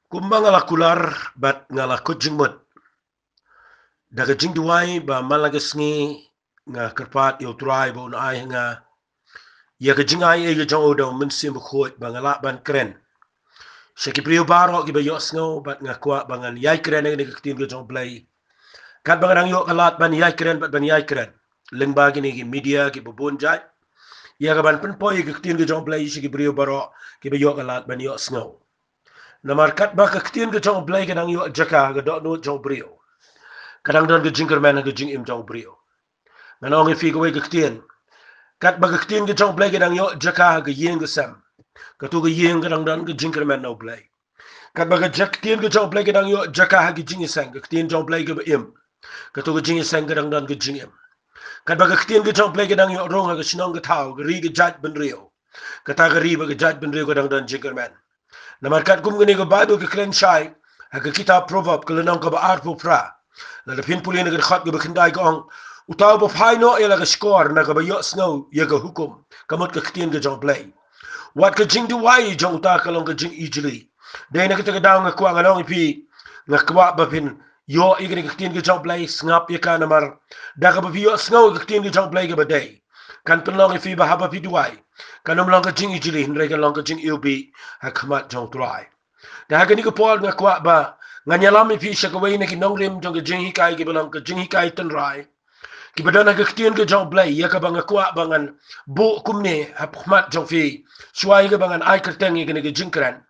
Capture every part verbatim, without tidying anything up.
Kumba nga la kular bad nga la kut jingmut, da ka jingduwai ba man la ka sngi nga kyrpad ïa U Trai ba un ai ha nga ïa ka jingai ei ka jong U da U Mynsiem Bakhuid ba nga lah ban kren sha ki briew baroh kiba ïohsngew, bad nga kwah ba ngan ïai kren ïa ka ktien ka jong U Blei. Katba nga dang ïoh ka lad ban ïai kren bad ban ïai kren lyngba kine ki media kiba bun jait, ïa ka ban pynpoi ïa ka ktien ka jong U Blei sha ki briew baroh kiba ïoh ka lad ban ïohsngew. Namar katba ka ktien ka jong U Blei ka dang ïoh jaka ha ka dohnud jong u briew, ka dang don ka jingkyrmen ha ka jingim jong u briew. Ngan ong ïa phi kawei ka ktien. Katba ka ktien ka jong U Blei ka dang ïoh jaka ha ka ïing ka sem, kato ka ïing ka dang don ka jingkyrmen na U Blei. Katba ka ktien ka jong U Blei ka dang ïoh jaka ha ka jingïaseng, ka ktien jong U Blei kaba im, kato ka jingïaseng ka dang don ka jingim. Katba ka ktien ka jong U Blei ka dang ïoh rung ha ka shnong ka thaw, ka ri ka jaitbynriew, kata ka ri bad ka jaitbynriew ka dang don jingkyrmen. Namar katkum kane ka Baibl ka kren shai ha ka kitab Proverb ka lynnong kaba arphew phra, lada phin pule na ka dkhot kaba khyndai ka ong, uta uba phai noh ïa la ka shkor na kaba ïohsngew ïa ka hukum, ka mut ka ktien ka jong U Blei. Wat ka jingduwai jong uta ka long ka jingijli. Dei na kata ka daw nga kwah ngan ong ïa phi, nga kwah ba phin ïoh ïa kane ka ktien ka jong U Blei, sngap ïa ka namar da kaba phi ïohsngew ïa ka ktien ka jong U Blei kaba dei, kan pynlong ïa phi ba haba phi duwai kan ym long ka jingijli hynrei kan long ka jingiwbih ha khmat jong U Trai. Te ha kane ka por nga kwah ba ngan ïalam ïa phi sha kawei na ki nongrim jong ka jinghikai kiba long ka jinghikai tynrai, kiba don ha ka ktien ka jong U Blei, ïa kaba nga kwah ba ngan buh kumne ha khmat jong phi shuwa ïa kaba ngan ai kyrteng ïa kane ka jingkren.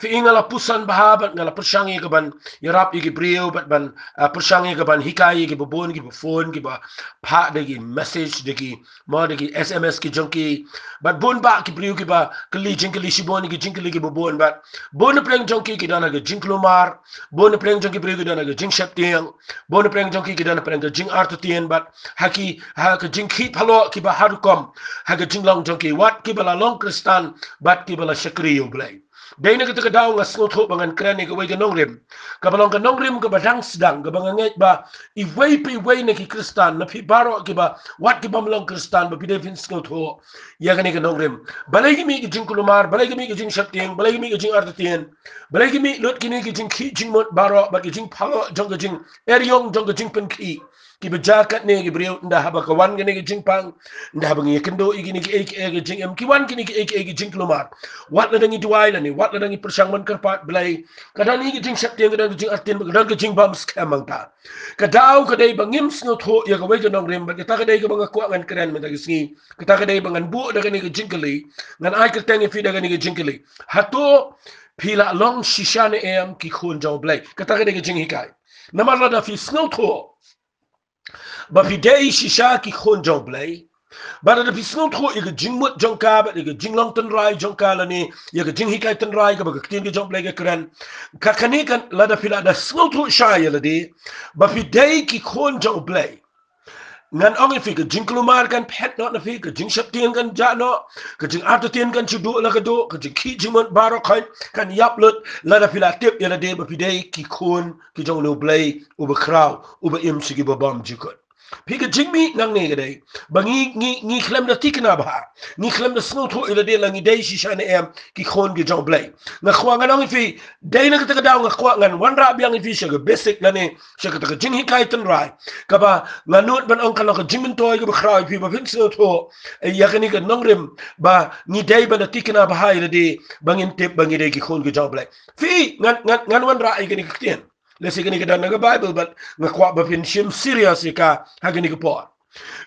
Phi i, nga la puson bha bad nga la pyrshang ïa ka ban ïarap ïa ki briew bad ban, ah, pyrshang ïa ka ban hikai ïa kiba bun, kiba phone, kiba phah da ki message, da ki, mo, da ki S M S ki jong ki. Bad bun bah ki briew kiba kylli jingkylli shibun, ki jingkylli kiba bun, bad bun na pdeng jong ki ki don ha ka jingkulmar, bun na pdeng jong ki briew ki don ha ka jingsheptieng, bun na pdeng jong ki ki don ha pdeng ka jingartatien, bad ha ki, ha ka jingkhih phalok kiba ha rukom ha ka jinglong jong ki, wat kiba la long Khristan bad kiba la shakri ïa U Blei. Dei na kata ka daw nga sngewthuh ba ngan kren ïa kawei ka nongrim, kaba long ka nongrim kaba dang sdang, kaba nga ngeit ba iwei pa iwei na ki Khristan, na phi baroh kiba, wat kibym long Khristan, ba phi dei phin sngewthuh ïa kane ka nongrim. Balei ki mih ka jingkulmar, balei ki mih ka jingsheptieng, balei ki mih ka jingartatien, balei ki mih lut kine ki jingkhih jingmut baroh bad ki jingphalok jong ka jingeriong jong ka jingpynkhih, kiba jia katne ki briew, ynda haba ka wan kane ka jingpang, ynda haba ngi ïakynduh ïa kine kiei kiei ki jingim, ki wan kine kiei kiei ki jingkulmar, wat lada ngi duwai lane wat lada ngi pyrshang ban kyrpad Blei, ka don hi ka jingsheptieng, ka don ka jingartatien, ka don ka jingbymskhem hangta. Ka daw ka dei ba ngim sngewthuh ïa kawei ka nongrim, bad kata ka dei kaba nga kwah ngan kren mynta ka sngi. Kata ka dei ba ngan buh da kane ka jingkylli, ngan ai kyrteng ïa phi da kane ka jingkylli. Hato phi la long shisha ne em ki khun jong U Blei? Kata ka dei ka jinghikai. Namar lada phi sngewthuh ba phi dei shisha ki khun jong U Blei, bad lada phi sngewthuh ïa ka jingmut jong ka bad ïa ka jinglong tynrai jong ka lane ïa ka jinghikai tynrai kaba ka ktien ka jong U Blei ka kren, ka kane kan, lada phi la da sngewthuh shai ïa lade ba phi dei ki khun jong U Blei, ngan ong ïa phi, ka jingkulmar kan phet noh na phi, ka jingsheptieng kan jah noh, ka jingartatien kan shu duh la ka duh, ka jingkhih jingmut baroh kan ïap lut lada phi la tip ïa lade ba phi dei ki khun ki jong U Blei uba khraw, uba im sha kiba bymjukut. Phi, ka jingmih nangne ka dei ba ngi, ngi, ngi khlem da thikna bha, ngi khlem da sngewthuh ïa lade la ngi dei shisha ne em ki khun ki jong U Blei. Nga kwah ngan ong ïa phi, dei na kata ka daw nga kwah ngan wanrah biang ïa phi sha ka basic lane sha kata ka jinghikai tynrai, kaba nga nud ban ong ka long ka jingmyntoi kaba khraw ïa phi ba phin sngewthuh ïa kane ka nongrim ba ngi dei ban da thikna bha ïa lade ba ngin tip ba ngi dei ki khun ki jong U Blei. Phi, ngan, ngan, ngan wanrah ïa kane ka ktien. Lehse kane ka don ha ka Baibl, bad nga kwah ba phin shim serious ïa ka ha kane ka por.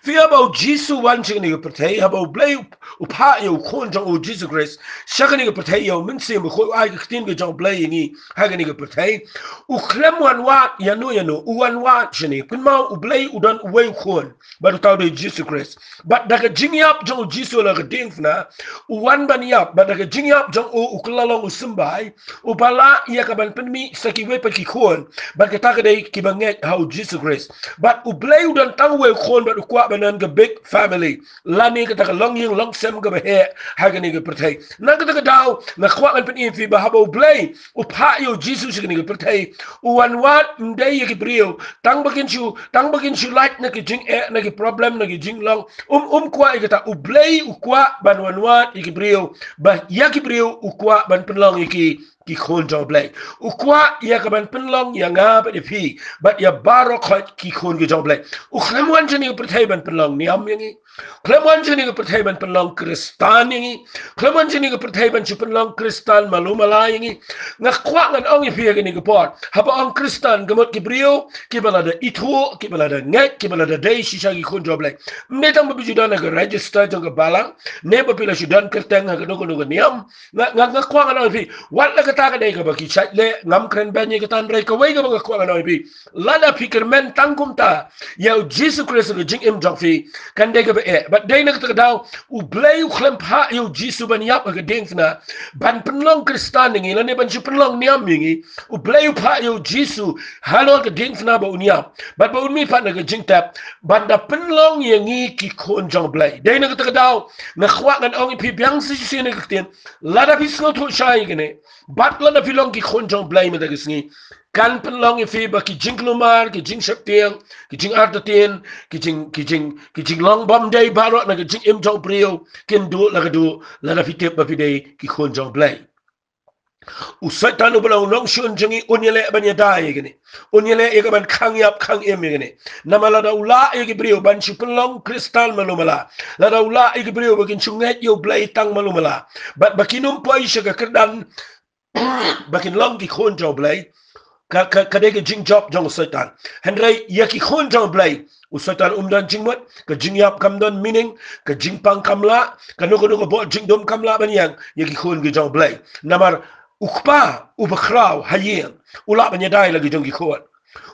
Phi, haba U Jisu u wan sha kane ka pyrthei, haba U Blei u phah ïa u Khun jong u, Jisu Khrist, sha kane ka pyrthei, ïa U Mynsiem Bakhuid, u ai ka ktien ka jong U Blei ïa ngi ha kane ka pyrthei, u khlem wan wad ïano ïano, u wan wad shane. Kynmaw, U Blei u don uwei u Khun, bad uta u dei Jisu Khrist. Bad da ka jingïap jong u Jisu ha la ka diengphna, u wan ban ïap, bad da ka jingïap jong u, u kylla long u symbai, uba lah ïa ka ban pynmih sa kiwei pat ki khun, bad kata ka dei kiba ngeit ha u Jisu Khrist. Bad U Blei u don tang uwei u Khun, bad u kwah ban don ka big family, lane kata ka longïing longsem kaba heh ha kane ka pyrthei. Na kata ka daw nga kwah ngan pyni ïa phi ba haba U Blei u phah ïa u Jisu sha kane ka pyrthei, u wan wad ym dei ïa ki briew tang ba kin shu, tang ba kin shu lait na ki jingeh, na ki problem, na ki jinglong. Um, um kwah ïa kata. U Blei u kwah ban wan wad ïa ki briew, ba ïa ki briew u kwah ban pynlong ïa ki ki khun jong U Blei. U kwah ïa ka ban pynlong ïa nga bad ïa phi bad ïa baroh khoit ki khun ki jong U Blei. U khlem wan sha kane ka pyrthei ban pynlong niam ïa ngi. Khlem wan sha kane ka pyrthei ban pynlong Khristan ïa ngi. Khlem wan sha kane ka pyrthei ban shu pynlong Khristan malu mala ïa ngi. Nga kwah ngan ong ïa phi ha kane ka por, haba ong Khristan ka mut ki briew kiba lada ithuh, kiba lada ngeit, kiba lada dei shisha ki khun jong U Blei. Ym dei tang ba phi shu don ha ka register jong ka balang, ne ba phi la shu don kyrteng ha kano kano ka niam. Nga, nga, nga kwah ngan ong ïa phi, wat la kata ka dei kaba ki shait leh, ngam kren beiñ ïa kata, hynrei kawei kaba nga kwah ngan ong ïa phi, lada phi kyrmen tang kumta ïa U Jisu Khrist ha ka jingim jong phi, kan dei kaba eh. Bad dei na kata ka daw U Blei u khlem phah ïa U Jisu ban ïap ha ka diengphna ban pynlong Khristan ïa ngi, lane ban shu pynlong niam ïa ngi. U Blei u phah ïa U Jisu halor ka diengphna ba un ïap bad ba un mihpat na ka jingtep ban da pynlong ïa ngi ki khun jong U Blei. Dei na kata ka daw nga kwah ngan ong ïa phi biang shisien ïa ka ktien, lada phi sngewthuh shai ïa kane bad lada phi long ki khun jong U Blei mynta ka sngi, kan pynlong ïa phi ba ki jingkulmar, ki jingsheptieng, ki jingartatien, ki jing, ki jing, ki jinglong bymdei baroh na ka jingim jong u briew kin duh la ka duh lada phi tip ba phi dei ki khun jong U Blei. U Soitan uba long u nongshun jong ngi un ïaleh ban ïada ïa kane. Un ïaleh ïa ka ban khang ïap khang im ïa kane. Namar lada u lah ïa ki briew ban shu pynlong Khristan malu mala, lada u lah ïa ki briew ba kin shu ngeit ïa U Blei tang malu mala, bad ba kin ym poi sha ka kyrdan ba kin long ki khun jong U Blei, ka, ka, ka dei ka jingjop jong u Soitan. Hynrei ïa ki khun jong U Blei, u Soitan um don jingmut, ka jingïap kam don meaning, ka jingpang kam lah, kano kano ka bor jingdum kam lah ban ïeng ïa ki khun ki jong U Blei. Namar U Kpa uba khraw ha ïing u lah ban ïada ïa la ki jong ki khun.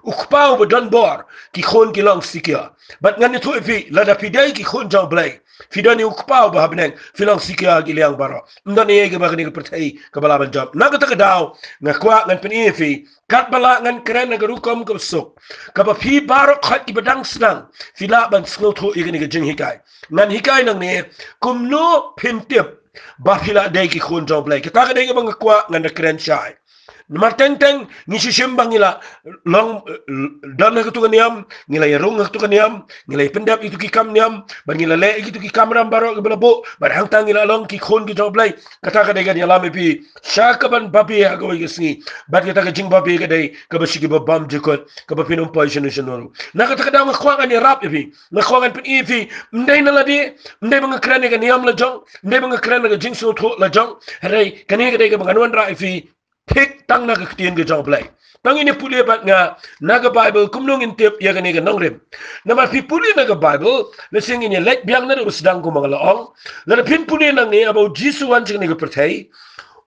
U Kpa uba don bor, ki khun ki long secure. Bad ngan ïathuh ïa phi, lada phi dei ki khun jong U Blei, phi don ïa U Kpa uba ha bneng, phi long secure ha ki liang baroh. Ym don ei ei kaba kane ka pyrthei kaba lah ban jop. Na kata ka daw nga kwah ngan pyni ïa phi, katba lah ngan kren ha ka rukom kaba suk, kaba phi baroh khoit kiba dang sdang phi lah ban sngewthuh ïa kane ka jinghikai. Ngan hikai nangne kumno phin tip ba phi lah dei ki khun jong U Blei. Kata ka dei kaba nga kwah ngan da kren shai. Namar teng teng ngi shu shim ba ngi la long, eh, don ha katu ka niam, ngi la ïarung ha katu ka niam, ngi la ïapyndep ïa kitu ki kam niam, bad ngi la leh ïa kitu ki kamram baroh kiba la buh, bad hangta ngi la long ki khun ki jong U Blei. Kata ka dei kan ïalam ïa phi sha kaban babe ha kawei ka sngi. Bad kata ka jingbabe ka dei kaba shu kiba bam jukut, kaba phin ym poi shano shano ruh. Na kata ka daw nga kwah ngan ïarap ïa phi, nga kwah ngan pyni ïa phi, ym dei na lade, ym dei ba nga kren ïa ka niam la jong, ym dei ba nga kren ïa ka jingsngewthuh la jong. Hynrei kane ka dei kaba ngan wanrah ïa phi thik tang na ka ktien ka jong U Blei. Tang ngin ïa pule bad nga na ka Baibl kumno ngin tip ïa kane ka nongrim. Namar phi pule na ka Baibl, lehse ngin ïa leit biang naduh ba sdang kumba nga la ong. Lada phin pule nangne haba U Jisu u wan sha kane ka pyrthei,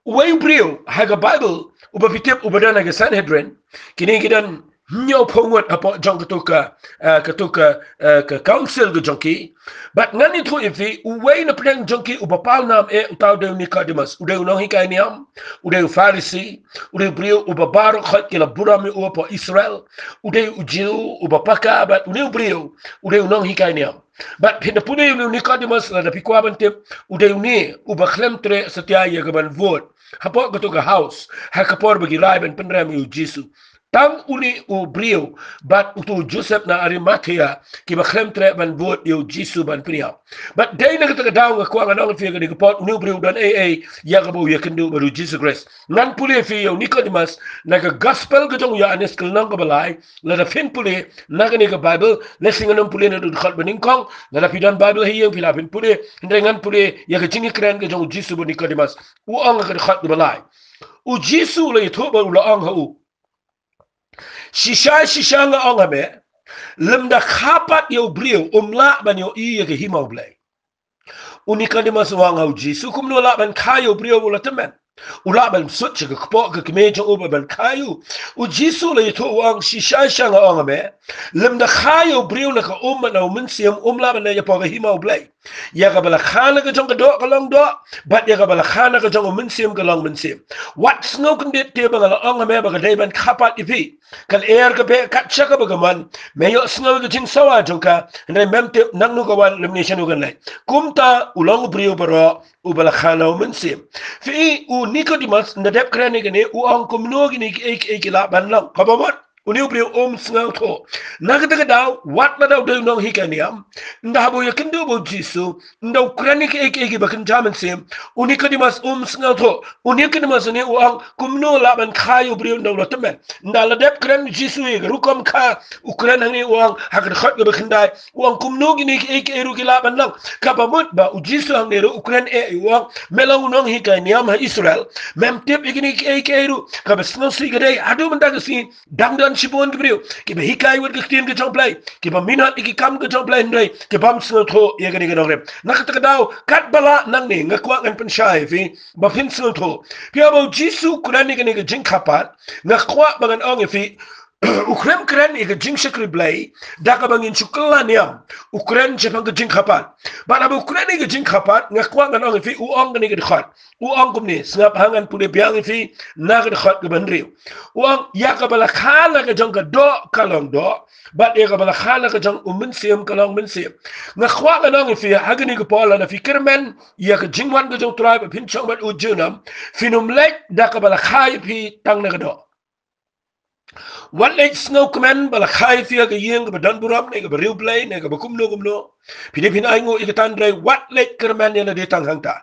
uwei u briew ha ka Baibl uba phi tip uba don ha ka Sanhedrin, kine ki don hynñiewphew ngut hapoh jong katu ka, eh, katu ka, eh, ka council ka jong ki. Bad ngan ïathuh ïa phi, uwei na pdeng jong ki uba paw nam eh, uta u dei u Nicodemus, u dei u nonghikai niam, u dei u Pharisi, u dei u briew uba baroh khoit ki la burom ïa u hapoh Israel, u dei u Jiw uba paka, bad u dei u briew, u dei u nonghikai niam. Bad phin da pule ïa u Nicodemus, lada phi kwah ban tip, u dei une uba khlem treh satia ïa ka ban vote hapoh katu ka house ha ka por ba ki rai ban pynrem ïa U Jisu. Tang une u briew bad utu u Joseph na Arimathea kiba khlem treh ban vote ïa U Jisu ban pynïap. Bad dei na kata ka daw nga kwah ngan ong ïa phi ha kane ka por, une u briew u don ei ei ïa kaba u ïakynduh bad U Jisu Khrist. Ngan pule ïa phi ïa u Nicodemus na ka Gospel ka jong u Ïoannis ka lynnong kaba lai. Lada phin pule na kane ka Baibl, lehse ngan ym pule na ka dkhot ba nyngkong. Lada phi don Baibl ha ïing phi lah phin pule. Hynrei ngan pule ïa ka jingïakren ka jong U Jisu bad u Nicodemus. U ong ha ka dkhot kaba lai, U Jisu u la ïathuh bad u la ong ha u, shisha shisha nga ong ha me, lymda kha pat ïa u briew um lah ban ïohi ïa ka hima U Blei. U Nicodemus u ong ha U Jisu, kumno lah ban kha ïa u briew uba u la tymmen? U lah ban sut sha ka kpoh ka kmie jong u bad ban kha ïa u? U Jisu u la ïathuh u ong, shisha shisha nga ong ha me, lymda kha ïa u briew na ka um bad na u mynsiem um lah ban leit hapoh ka hima U Blei. Ïa kaba la kha na ka jong ka doh ka long doh, bad ïa kaba la kha na ka jong u mynsiem ka long mynsiem. Wat sngew kyndit te ba nga la ong ha me ba ka dei ban kha pat ïa phi. Ka lyer ka beh kat sha kaba ka mon. Me ïohsngew ïa ka jingsawa jong ka, hynrei mem tip nangno ka wan lymne shano kan leit. Kumta u long u briew baroh uba la kha na u mynsiem. Phi i, u Nicodemus ynda dep kren ïa kane u ong, kumno kine kiei kiei ki lah ban long? Kaba mut Une u briew um sngewthuh. Na kata ka daw, wat la da u dei u nonghikai niam, ynda haba u ïakynduh bad u Jisu, ynda u kren ïa kiei kiei kiba kynja mynsiem, u Nikodemus um sngewthuh. U Nikodemus une u ong, kumno lah ban kha ïa u briew ynda u la tymmen? Ynda la dep kren u Jisu ïa ka rukom kha, u kren hangne u ong, ha ka dkhot kaba khyndai, u ong kumno kine kiei kiei ruh ki lah ban long. Kaba mut ba u Jisu hangne ruh u kren eh, u ong, me long u nonghikai niam ha Israel, mem tip ïa kine kiei kiei ruh? Kaba sngewsih ka dei, haduh mynta ka sngi dang don shibun ki briew kiba hikai wat ka ktien ka jong U Blei, kiba minot ïa ki kam ka jong U Blei, hynrei ki bym sngewthuh ïa kane ka nongrim. Na kata ka daw, katba lah nangne, nga kwah ngan pynshai ïa phi ba phin sngewthuh. Phi ïohi ba u Jisu u kren ïa kane ka jingkhapat, nga kwah ba ngan ong ïa phi, u khlem kren ïa ka jingshakri Blei da kaba ngin shu kylla niam, u kren shaphang ka jingkhapat. Bad haba u kren ïa ka jingkhapat, nga kwah ngan ong ïa phi, u ong kane ka dkhot. U ong kumne, sngap ha, ngan pule biang ïa phi na ka dkhot kaba hynriew. U ong, ïa kaba la kha na ka jong ka doh ka long doh, bad ïa kaba la kha na ka jong u mynsiem ka long mynsiem. Nga kwah ngan ong ïa phi, ha kane ka por lada phi kyrmen ïa ka jingwan ka jong U Trai ba phin shong bad u junom, phin ym leit da kaba la kha ïa phi tang na ka doh. Wat leit sngewkmen ba la kha ïa phi ha ka ïing kaba don burom ne kaba riewblei ne kaba kumno kumno. Phi dei phin ainguh ïa kata, hynrei wat leit kyrmen ïa lade tang hangta.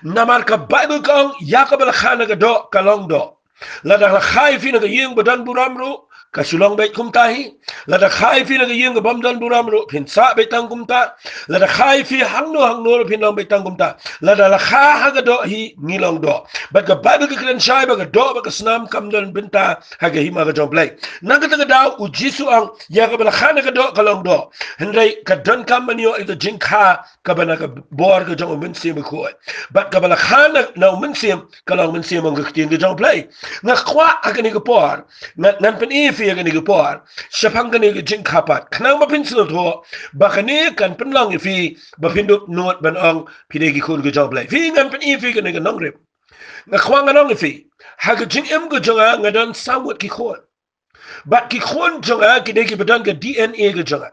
Namar ka Baibl ka ong, ïa kaba la kha na ka doh ka long doh. Lada la kha ïa phi na ka ïing ba don burom ruh, ka shu long beit kumta hi. Lada kha ïa phi na ka ïing ka bym don burom ruh, phin sah beit tang kumta. Lada kha ïa phi hangno hangno ruh, phin long beit tang kumta. Lada la kha ha ka doh hi, ngi long doh. Bad ka Baibl ka kren shai ba ka doh bad ka snam kam don bynta ha ka hima ka jong U Blei. Na kata ka daw u Jisu u ong, ïa kaba la kha na ka doh ka long doh. Hynrei ka donkam ban ïoh ïa ka jingkha kaba na ka bor ka jong u Mynsiem Bakhuid. Bad kaba la kha na, na u Mynsiem, ka long mynsiem ong ka ktien ka jong U Blei. Nga kwah ha kane ka por, ngan, ngan pyni ïa phi ha kane ka por shaphang kane ka jingkhapat, khnang ba phin sngewthuh ba kane kan pynlong ïa phi ba phin dup nud ban ong phi dei ki khun ka jong U Blei. Phi, ngan pyni ïa phi kane ka nongrim. Nga kwah ngan ong ïa phi, ha ka jingim ka jong nga, nga don saw ngut ki khun. Bad ki khun jong nga ki dei kiba don ka D N A ka jong nga.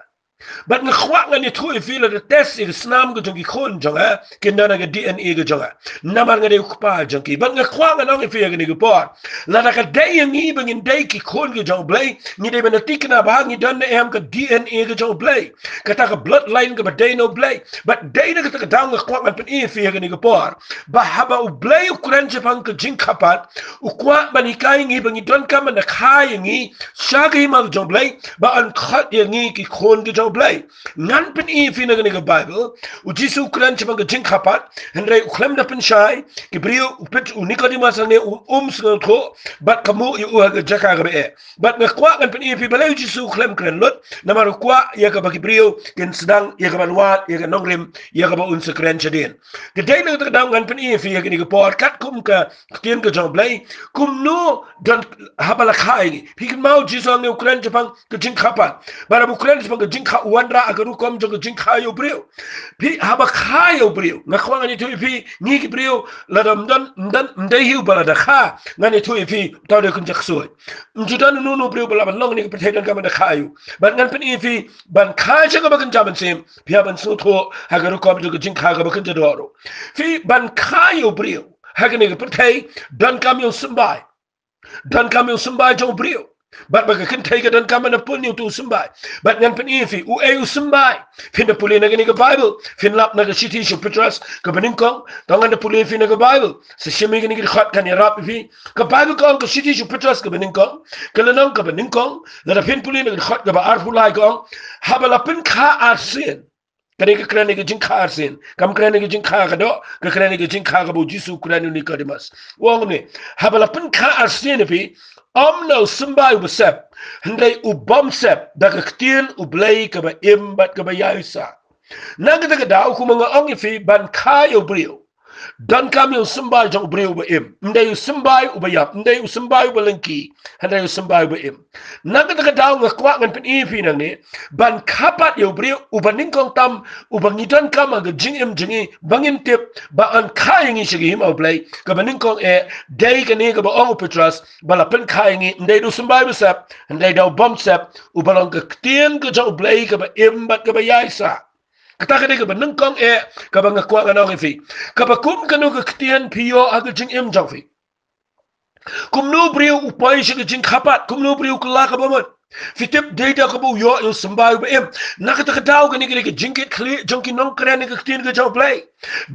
Bad nga kwah ngan ïathuh ïa phi, lada test ïa ka snam ka jong ki khun jong nga, kin don ha ka D N A ka jong nga. Namar nga dei u kpa jong ki. Bad nga kwah ngan ong ïa phi ha kane ka por, lada ka dei ïa ngi ba ngin dei ki khun ka jong U Blei, ngi dei ban ïa thikna ba ngi don ne em ka D N A ka jong U Blei, kata ka bloodline kaba dei na U Blei. Bad dei na kata ka daw nga kwah ngan pyni ïa phi ha kane ka por ba haba U Blei u kren shaphang ka jingkhapat, u kwah ban hikai ïa ngi ba ngi donkam ban da kha ïa ngi sha ka hima ka jong U Blei, ba yn khot ïa ngi ki khun ka jong U Blei. Ngan pyni ïa phi na kane ka Baibl, u Jisu u kren shaphang ka jingkhapat, hynrei u khlem da pynshai, ki briew, u Pet-, u Nikodemus hangne u um sngewthuh, bad ka mut ïa u ha ka jaka kaba eh. Bad nga kwah ngan pyni ïa phi balei u Jisu u khlem kren lut, namar u kwah ïa kaba ki briew kin sdang ïa ka ban wad ïa ka nongrim, ïa kaba un sa kren shadien. Ka dei na kata ka daw ngan pyni ïa phi ha kane ka por, katkum ka ktien ka jong U Blei, kumno don haba la kha ïa ngi. Phi kynmaw u Jisu hangne u kren shaphang ka jingkhapat. Bad haba u kren shaphang ka jingkha, u wanrah ha ka rukom jong ka jingkha ïa u briew. Phi, haba kha ïa u briew, nga kwah ngan ïathuh ïa phi, ngi ki briew, lada ym don, ym don, ym dei hi uba lada kha, ngan ïathuh ïa phi, uta u dei u kynja ksuid. Ym ju don uno uno u briew ba lah ban long ha kane ka pyrthei donkam ban da kha ïa u. Bad ngan pyni ïa phi, ban kha sha kaba kynja mynsiem, phi hap ban sngewthuh ha ka rukom jong ka jingkha kaba kynja doh ruh. Phi, ban kha ïa u briew ha kane ka pyrthei, donkam ïa u symbai. Donkam ïa u symbai jong u briew. Bad ba ka kynthei ka donkam ban da pun ïa uto u symbai. Bad ngan pyni ïa phi uei u symbai. Phin da pule na kane ka Baibl, phin lap na ka shithi sha u Petros kaba nyngkong. To ngan da pule ïa phi na ka Baibl. Sa shim ïa kane ka dkhot kan ïarap ïa phi. Ka Baibl ka ong, ka shithi sha u Petros kaba nyngkong, ka lynnong kaba nyngkong, lada phin pule na ka dkhot kaba arphew lai ka ong, haba la pynkha arsien. Kane ka kren ïa ka jingkha arsien. Kam kren ïa ka jingkha ka doh, ka kren ïa ka jingkha kaba u Jisu u kren ïa u Nikodemus. U ong kumne, haba la pynkha arsien ïa phi, ym na u symbai uba sep, hynrei u bym sep, da ka ktien U Blei kaba im bad kaba ïaisah. Na kata ka daw kumba nga ong ïa phi, ban kha ïa u briew, donkam ïa u symbai jong u briew uba im. Ym dei u symbai uba ïap, ym dei u symbai uba lyngkhi, hynrei u symbai uba im. Na kata ka daw nga kwah ngan pyni ïa phi nangne, ban kha pat ïa u briew uba nyngkong tam, uba ngi donkam ha ka jingim jong ngi, ba ngin tip, ba yn kha ïa ngi sha ka hima U Blei, kaba nyngkong eh, dei kane kaba ong u Petros, ba la pynkha ïa ngi, ym dei da u symbai uba sep, hynrei da u bym sep, uba long ka ktien ka jong U Blei kaba im bad kaba ïaisah. Kata ka dei kaba nyngkong eh, kaba nga kwah ngan ong ïa phi. Kaba kum kano ka ktien phi ïoh ha ka jingim jong phi. Kumno u briew u poi sha ka jingkhapat, kumno u briew u kylla kaba mut? Phi tip, dei da kaba u ïoh ïa u symbai uba im. Na kata ka daw kane ka dei ka jingkitkhlieh jong ki nongkren ïa ka ktien ka jong u Blei.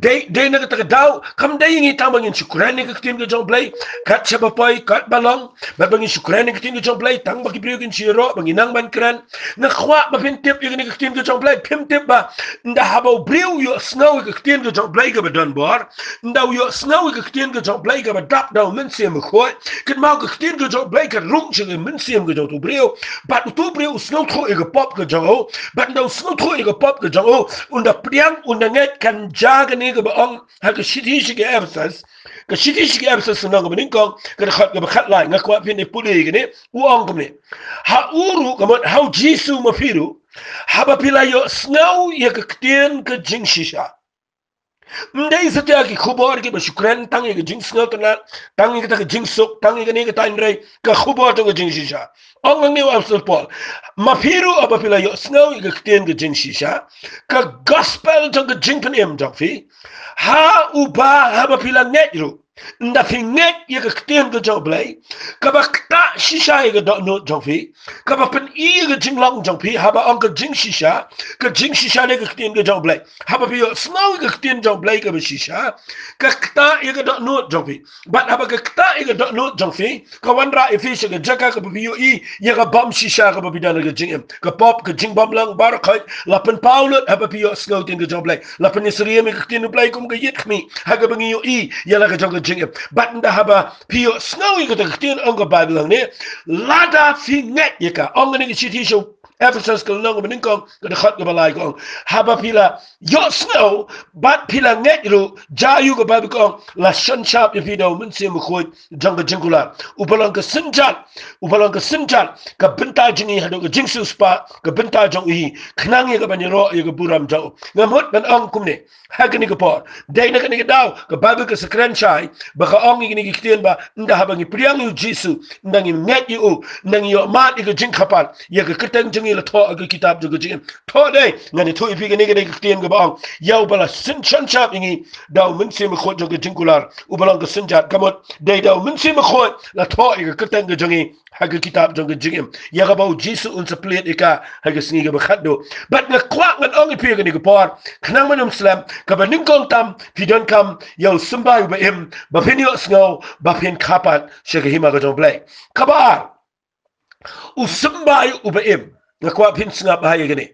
Dei, dei na kata ka daw, kam dei ïa ngi tang ba ngin shu kren ïa ka ktien ka jong u Blei kat shaba poi, kat ba long, bad ba ngin shu kren ïa ka ktien ka jong u Blei tang ba ki briew kin shu ïaroh ba ngi nang ban kren. Nga kwah ba phin tip ïa kane ka ktien ka jong u Blei, phim tip ba ynda haba u briew u ïohsngew ïa ka ktien ka jong u Blei kaba don bor, ynda u ïohsngew ïa ka ktien ka jong u Blei kaba dap da u Mynsiem Bakhuid, kynmaw ka ktien ka jong u Blei ka rung sha ka mynsiem ka jong utu u briew, bad utu u briew u sngewthuh ïa ka pop ka jong u, bad ynda u sngewthuh ïa ka pop ka jong u, un da pdiang, un da ngeit. Kan jia kane kaba ong ha ka shithi sha ki Ephesus, ka shithi sha ki Ephesus lynnong kaba nyngkong, ka dkhot kaba khatlai, nga kwah phin ïa pule ïa kane, u ong kumne. Ha u ruh, ka mut ha u Jisu ma phi ruh, haba phi la ïohsngew ïa ka ktien ka jingshisha. Ym dei satia ki khubor kiba shu kren tang ïa ka jingsngewtynnat, tang ïa kata ka jingsuk, tang ïa kane kata, hynrei ka khubor jong ka jingshisha. Ong hangne u Apostol Paul, ma phi ruh haba phi la ïohsngew ïa ka ktien ka jingshisha, ka gospel jong ka jingpynim jong phi, ha uba haba phi la ngeit ruh, ynda phi ngeit ïa ka ktien ka jong u Blei, kaba ktah shisha ïa ka dohnud jong phi, kaba pyni ïa ka jinglong jong phi, haba ong ka jingshisha, ka jingshisha dei ka ktien ka jong u Blei. Haba phi ïohsngew ïa ka ktien jong u Blei kaba shisha, ka ktah ïa ka dohnud jong phi. Bad haba ka ktah ïa ka dohnud jong phi, ka wanrah ïa phi sha ka jaka kaba phi ïohi ïa ka bym shisha kaba phi don ha ka jingim. Ka pop, ka jingbymlong baroh khoit la pynpaw lut haba phi ïohsngew ïa ka ktien ka jong u Blei. La pynsyriem ïa ka ktien u Blei kum ka ïit khmih ha kaba ngi ïohi ïa la ka jong ka jingim. Bad ynda haba phi ïohsngew ïa kata ka ktien, ong ka Baibl hangne, lada phi ngeit ïa ka. Ong hangne ka shithi sha u Ephesus ka lynnong kaba nyngkong, ka dkhot kaba lai, ka ong, haba phi la ïohsngew bad phi la ngeit ruh, jia aiu? Ka Baibl ka ong, la shon shap ïa phi da u Mynsiem Bakhuid jong ka jingkular, uba long ka synjat, uba long ka synjat, ka bynta jong ngi haduh ka jingsiewspah, ka bynta jong u hi, khnang ïa kaban ïaroh ïa ka burom jong u. Nga mut ban ong kumne ha kane ka por, dei na kane ka daw ka Baibl ka sa kren shai ba ka ong ïa kine ki ktien ba ynda haba ngi pdiang ïa u Jisu, ynda ngi ngeit ïa u, ynda ngi ïohmad ïa ka jingkhapat, ïa ka kyrteng jong ngi la thoh ha ka kitab jong ka jingim. Thoh dei, ngan ïathuh ïa phi, kane ka dei ka ktien kaba ong, ïa uba la shon shap ïa ngi da u Mynsiem Bakhuid jong ka jingkular, uba long ka synjat. Ka mut dei da u Mynsiem Bakhuid la thoh ïa ka kyrteng ka jong ngi ha ka kitab jong ka jingim, ïa kaba u Jisu un sa plied ïa ka ha ka sngi kaba khatduh. Bad nga kwah ngan ong ïa phi ha kane ka por, khnang ban ym slem, kaba nyngkong tam, phi donkam ïa u symbai uba im ba phin ïohsngew, ba phin khapat sha ka hima ka jong u Blei. Kaba ar, u symbai uba im. Nga kwah phin sngap bha ïa kane.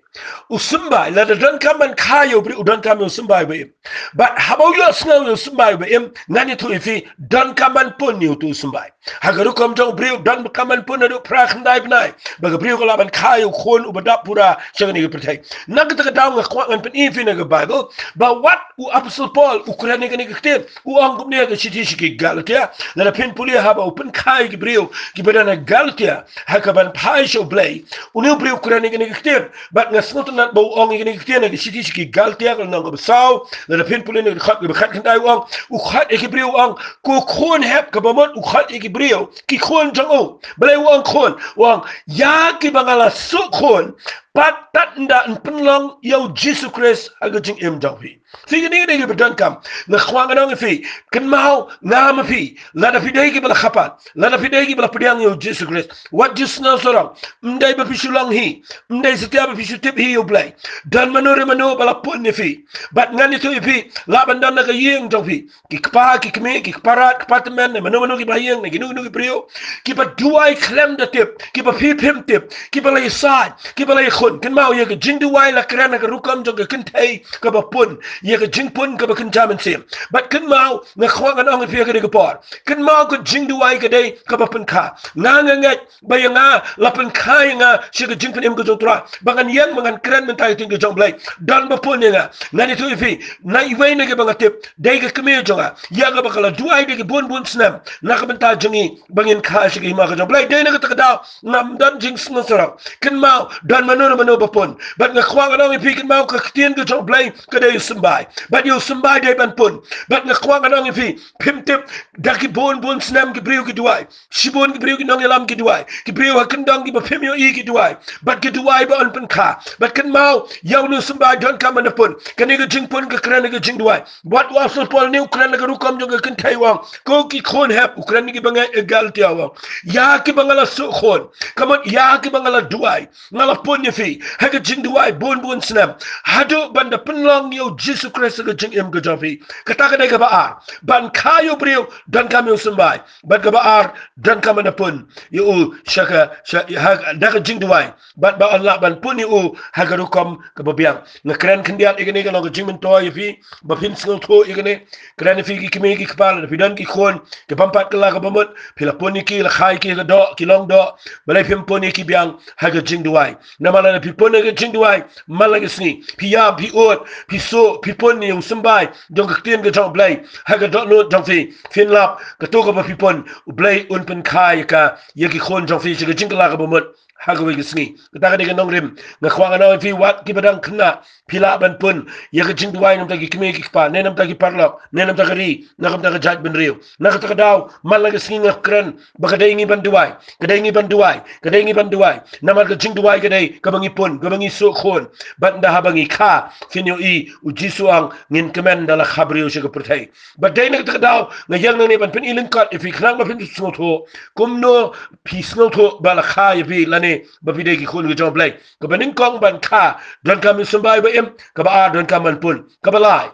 U symbai, lada donkam ban kha ïa u briew, u donkam ïa u symbai uba im. Bad haba u ïohsngew ïa u symbai uba im, ngan ïathuh ïa phi, donkam ban pun ïa utu u symbai. Ha ka rukom jong u briew, donkam ban pun haduh phra khyndai bnai, ba ka briew ka lah ban kha ïa u khun uba dap pura sha kane ka pyrthei. Na kata ka daw nga kwah ngan pyni ïa phi na ka Baibl ba wat u Apostol Paul u kren ïa kane ka ktien, u ong kumne ha ka shithi sha ki Galatia. Lada phin pule, haba u pynkha ïa ki briew kiba don ha Galatia ha kaban phai sha u Blei, une u briew u kren ïa kane ka ktien. Bad nga sngewtynnat ba u ong ïa kane ka ktien ha ka shithi sha ki Galatia ka lynnong kaba saw, lada phin pule na ka dkhot kaba khatkhyndai, u ong, u khot ïa ki briew, u ong, ko khun hep, kaba mut u khot ïa ki briew, ki khun jong u. Balei u ong khun? U ong, ïa kiba nga la suk khun, pat tad ynda yn pynlong ïa u Jisu Khrist ha ka jingim jong phi. Phi, kine ki dei kiba donkam. Nga kwah ngan ong ïa phi, kynmaw, nga ma phi, lada phi dei kiba la khapat, lada phi dei kiba la pdiang ïa u Jisu Khrist, wat ju sngewsarong. Ym dei ba phi shu long hi, ym dei satia ba phi shu tip hi ïa u Blei. Don mano re mano ba la pun ïa phi. Bad ngan ïathuh ïa phi, lah ban don na ka ïing jong phi, ki kpa, ki kmie, ki kpa rat, kpa tymmen, ne mano mano kiba ha ïing, ne kino kino ki briew kiba duwai khlem da tip, kiba phi phim tip, kiba la ïasaid, kiba la ïakhun. Kynmaw, ïa ka jingduwai la kren ha ka rukom jong ka kynthei kaba pun, ïa ka jingpun kaba kynja mynsiem. Bad kynmaw, nga kwah ngan ong ïa phi ha kane ka por, kynmaw, ka jingduwai ka dei kaba pynkha. Nga, nga ngeit ba ïa nga, la pynkha ïa nga sha ka jingpynim ka jong u Trai, ba ngan ïeng, ba ngan kren mynta ïa ka ktien ka jong u Blei. Don ba pun ïa nga. Ngan ïathuh ïa phi, na iwei na kiba nga tip, dei ka kmie jong nga, ïa kaba ka la duwai da ki bun bun snem na ka bynta jong ngi, ba ngin kha sha ka hima ka jong u Blei. Dei na kata ka daw, ngam don jingsngewsarong. Kynmaw, don mano mano ba pun. Bad nga kwah ngan ong ïa phi kynmaw ka ktien ka jong U Blei ka dei u symbai. Bad ïa u symbai dei ban pun. Bad nga kwah ngan ong ïa phi, phim tip, da ki bun bun snem ki briew ki duwai. Shibun ki briew ki nongïalam ki duwai. Ki briew ha kyndong kiba phim ïohi ki duwai. Bad ki duwai ba yn pynkha. Bad kynmaw, ïa une u symbai donkam ban da pun. Kane ka jingpun ka kren ïa ka jingduwai. Wat u Apostol Paul ne u kren la ka rukom jong ka kynthei u ong, ko ki khun hep, u kren ïa kiba ngeit ha Galatia u ong, ïa kiba nga la suk khun. Ka mut ïa kiba nga la duwai. Nga la pun ïa phi ha ka jingduwai bun bun snem, haduh ban da pynlong ïa u Jisu Khrist ha ka jingim ka jong phi. Kata ka dei kaba ar. Ban kha ïa u briew donkam ïa u symbai. Bad kaba ar, donkam ban da pun ïa u sha ka, sha, ha, da ka jingduwai. Bad ba yn lah ban pun ïa u ha ka rukom kaba biang. Nga kren khyndiat ïa kane ka long ka jingmyntoi ïa phi ba phin sngewthuh ïa kane. Kren ïa phi ki kmie ki kpa, lada phi don ki khun ki bym pat kylla kaba mut, phi la pun ïa ki, la kha ïa ki ha ka doh, ki long doh. Balei phim pun ïa ki biang ha ka jingduwai? Namar lada phi pun ha ka jingduwai man la ka sngi, phi ïap, phi ud, phi suk, phi pun ïa u symbai jong ka ktien ka jong U Blei ha ka dohnud jong phi, phin lap, kato kaba phi pun U Blei un pynkha ïa ka, ïa ki khun jong phi sha ka jingkylla kaba mut ha kawei ka sngi. Kata ka dei ka nongrim. Nga kwah ngan ong ïa phi, wat kiba dang khynnah, phi lah ban pun ïa ka jingduwai na ka bynta ki kmie ki kpa, ne na ka bynta ki paralok, ne na ka bynta ka ri, na ka bynta ka jaitbynriew. Na kata ka daw man la ka sngi nga kren ba ka dei ngi ban duwai, ka dei ngi ban duwai, ka dei ngi ban duwai. Namar ka jingduwai ka dei kaba ngi pun, kaba ngi suk khun. Bad ynda haba ngi kha, phin ïohi, u Jisu u ong, ngin kmen da la khabriew sha ka pyrthei. Bad dei na kata ka daw nga ïeng nangne ban pyni lyngkot ïa phi khnang ba phin sngewthuh. Kumno phi sngewthuh ba la kha ïa phi lane ba phi dei ki khun ka jong U Blei? Kaba nyngkong, ban kha donkam ïa u symbai ba im. Kaba ar, donkam ban pun. Kaba lai,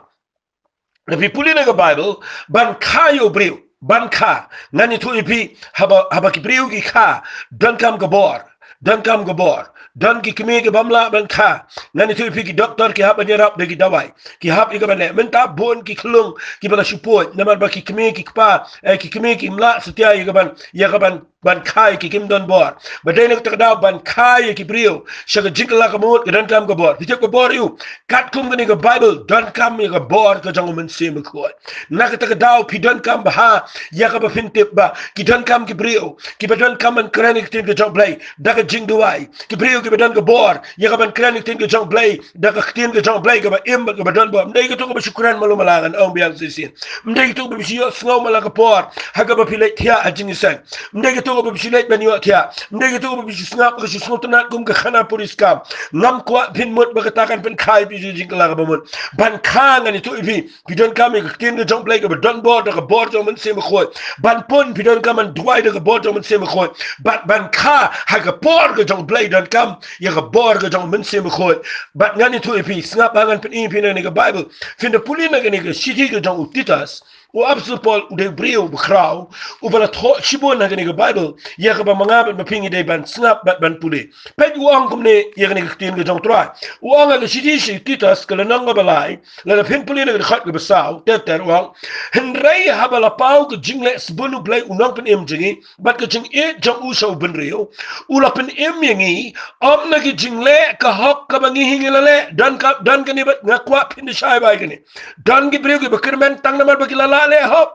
lada phi pule na ka Baibl, ban kha ïa u briew, ban kha, ngan ïathuh ïa phi, haba, haba ki briew ki kha, donkam ka bor. Donkam ka bor. Don ki kmie ki bym lah ban kha. Ngan ïathuh ïa phi, ki doktor ki hap ban ïarap da ki dawai. Ki hap ïa ka ban leh. Mynta bun ki khyllung kiba la shu pud namar ba ki kmie ki kpa, eh, ki kmie kim lah satia ïa ka ban, ïa ka ban, ban kha ïa ki, kim don bor. Bad dei na kata ka daw, ban kha ïa ki briew sha ka jingkylla kaba mut, ka donkam ka bor. Phi tip ka bor aïu? Katkum kane ka Baibl, donkam ïa ka bor ka jong U Mynsiem Bakhuid. Na kata ka daw phi donkam bha ïa kaba phin tip ba ki donkam ki briew kiba donkam ban kren ïa ka ktien ka jong U Blei da ka jingduwai. Ki briew kiba don ka bor ïa ka ban kren ïa ka ktien ka jong U Blei da ka ktien ka jong U Blei kaba im bad kaba don bor. Ym dei kato kaba shu kren malu mala, ngan ong biang shisien. Ym dei kato kaba shu ïohsngew man la ka por ha kaba phi leit thiah ha jingïaseng. Ym dei kato kaba phi shu leit ban ïohthiah. Ym dei kato kaba phi shu sngap, ka shu sngewtynnat kum ka khana puriskam. Ngam kwah phin mut ba kata kan pynkha ïa phi sha ka jingkylla kaba mut. Ban kha, ngan ïathuh ïa phi, phi donkam ïa ka ktien ka jong U Blei kaba don bor da ka bor jong U Mynsiem Bakhuid. Ban pun, phi donkam ban duwai da ka bor jong U Mynsiem Bakhuid. Bad ban kha ha ka por ka jong U Blei, donkam ïa ka bor ka jong U Mynsiem Bakhuid. Bad ngan ïathuh ïa phi, sngap ba ngan pyni ïa phi na kane ka Baibl. Phin da pule na kane ka shithi ka jong u Titus. U Apostol Paul u dei u briew bakhraw uba la thoh shibun ha kane ka Baibl, ïa kaba ma nga bad ma phi ngi dei ban sngap bad ban pule. Peit, u ong kumne ïa kane ka ktien ka jong U Trai. U ong ha ka shithi sha u Titus, ka lynnong kaba lai, lada phin pule na ka dkhot kaba saw ter ter, u ong: Hynrei haba la paw ka jingleh sbun U Blei U Nongpynim jong ngi bad ka jingïeit jong u sha u bynriew, u la pynim ïa ngi, ym na ki jingleh ka hok kaba ngi hi ngi la leh. Don ka, don kane bad nga kwah phin da shai bha ïa kane. Don ki briew kiba kyrmen tang namar ba ki la lah leh hok.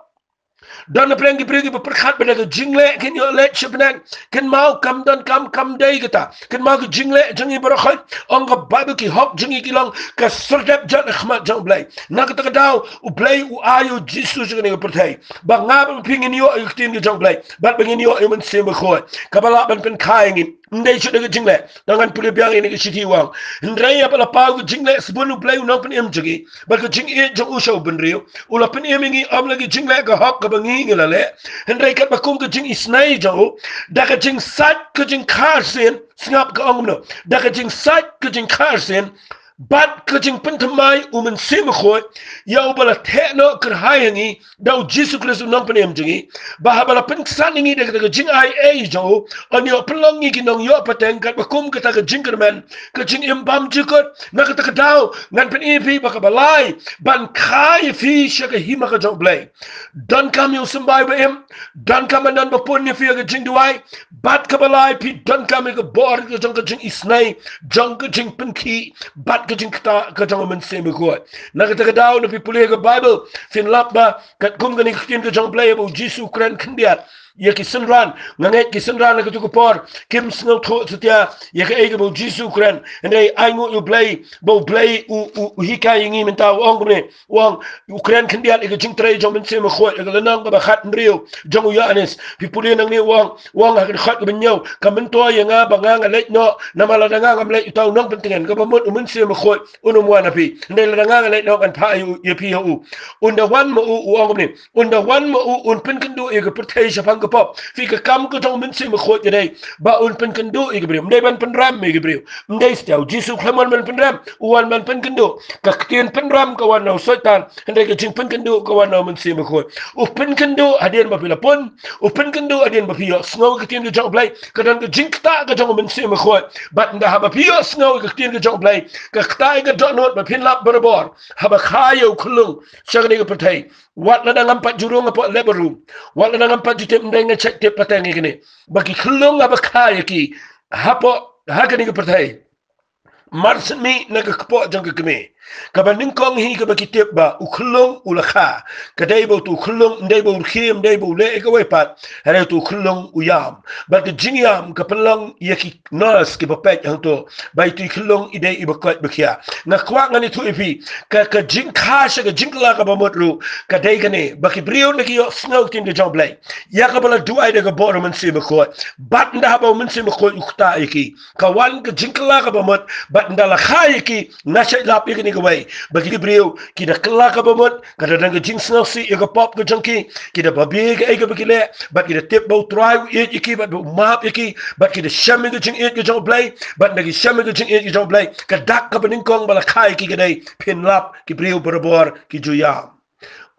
Don na pdeng ki briew kiba pyrkhat ba da ka jingleh kin ïoh leit sha bneng. Kynmaw, kam donkam, kam dei kata. Kynmaw, ka jingleh jong ngi baroh khoit, ong ka Baibl, ki hok jong ngi ki long ka syrdep jot ha khmat jong U Blei. Na kata ka daw U Blei u ai ïa u Jisu sha kane ka pyrthei ba nga bad phi ngin ïoh ïa ka ktien ka jong U Blei bad ba ngin ïoh ïa U Mynsiem Bakhuid kaba lah ban pynkha ïa ngi. Ym dei shuh da ka jingleh. Tang ngan pule biang ïa kane ka shithi, u ong: Hynrei haba la paw ka jingleh sbun U Blei U Nongpynim jong ngi bad ka jingïeit jong u sha u bynriew, u la pynim ïa ngi, ym na ki jingleh ka hok kaba ngi ngi la leh, hynrei katba kum ka jingisynei jong u, da ka jingsait ka jingkha arsien. Sngap, ka ong kumno: Da ka jingsait ka jingkha arsien bad ka jingpynthymmai U Mynsiem Bakhuid, ïa uba la theh noh kyrhai ha ngi da u Jisu Khrist U Nongpynim jong ngi, ba haba la pynksan ïa ngi da kata ka jingai ei jong u, yn ïoh pynlong ngi ki nongïoh pateng katba kum kata ka jingkyrmen, ka jingim bymjukut. Na kata ka daw ngan pyni ïa phi ba kaba lai, ban kha ïa phi sha ka hima ka jong U Blei, donkam ïa u symbai ba im. Donkam ban don ba pun ïa phi ha ka jingduwai. Bad kaba lai, phi donkam ïa ka bor ka jong ka jingisynei, jong ka jingpynkhih bad ka jingktah ka jong U Mynsiem Bakhuid. Na kata ka daw, na phi pule ha ka Baibl, phin lap ba katkum kane ka ktien ka jong U Blei ba u Jisu u kren khyndiat, ïa ki synran, nga ngeit ki synran ha katu ka por kim sngewthuh satia ïa kaei kaba u Jisu u kren. Hynrei ai nguh ïa u Blei ba u Blei u, u, u hikai ïa ngi mynta, u ong kumne, u ong, u kren khyndiat ïa ka jingtrei jong u Mynsiem Bakhuid, ïa ka lynnong kaba khathynriew jong u Ïoannis. Phi pule nangne, u ong, u ong ha ka dkhot kaba hynñiew: Ka myntoi ïa nga ba nga nga leit noh, namar lada nga ngam leit, uta u nongpyntngen kaba mut u Mynsiem Bakhuid un ym wan ha phi. Hynrei lada nga nga leit noh, ngan phah ïa u, ïa phi ïa u. Un da wan ma u, u ong kumne, un da wan ma u, un pynkynduh ïa ka pyrthei shaphang ka pop. Phi, ka kam ka jong u Mynsiem Bakhuid ka dei ba un pynkynduh ïa ki briew, ym dei ban pynrem ïa ki briew. Ym dei satia, u Jisu u khlem wan ban pynrem, u wan ban pynkynduh. Ka ktien pynrem ka wan na u Soitan, hynrei ka jingpynkynduh ka wan na u Mynsiem Bakhuid. U pynkynduh hadien ba phi la pun, u pynkynduh hadien ba phi ïohsngew ïa ka ktien ka jong u Blei. Ka don ka jingktah ka jong u Mynsiem Bakhuid. Bad ynda haba phi ïohsngew ïa ka ktien ka jong u Blei, ka ktah ïa ka dohnud ba phin lap barabor haba kha ïa u khyllung sha kane ka pyrthei. Wat lada ngam pat ju rung hapoh labor room, wat lada ngam pat ju tip, ym dei nga check tip pateng ïa kane, ba ki khyllung haba kha ïa ki hapoh, ha kane ka pyrthei, marsien mih na ka kpoh jong ka kmie. Kaba nyngkong hi kaba ki tip ba u khyllung u la kha, ka dei ba utu u khyllung ym dei ba u rkhie, ym dei ba u leh ïa kawei pat, hynrei utu u khyllung u ïam. Bad ka jingïam ka pynlong ïa ki nurse kiba peit hangto ba itu i khyllung i dei iba koit ba khia. Nga kwah ngan ïathuh ïa phi, ka, ka jingkha sha ka jingkylla kaba mut ruh ka dei kane, ba ki briew na ki ïohsngew ïa ka ktien ka jong u Blei ïa kaba la duwai da ka bor u Mynsiem Bakhuid. Bad ynda haba u Mynsiem Bakhuid u ktah ïa ki, ka wan ka jingkylla kaba mut. Bad ynda la kha ïa ki, nga shait lap ïa kane kawei, ba ki briew ki da kylla kaba mut, ka da don ka jingsngewsih ïa ka pop ka jong ki, ki da babe ïa kaei kaba ki leh, bad ki da tip ba u Trai u ïeit ïa ki bad ba u map ïa ki, bad ki da shem ïa ka jingïeit ka jong u Blei. Bad ynda ki shem ïa ka jingïeit ka jong u Blei, ka dak kaba nyngkong ba la kha ïa ki ka dei, phin lap ki briew barabor ki ju ïam.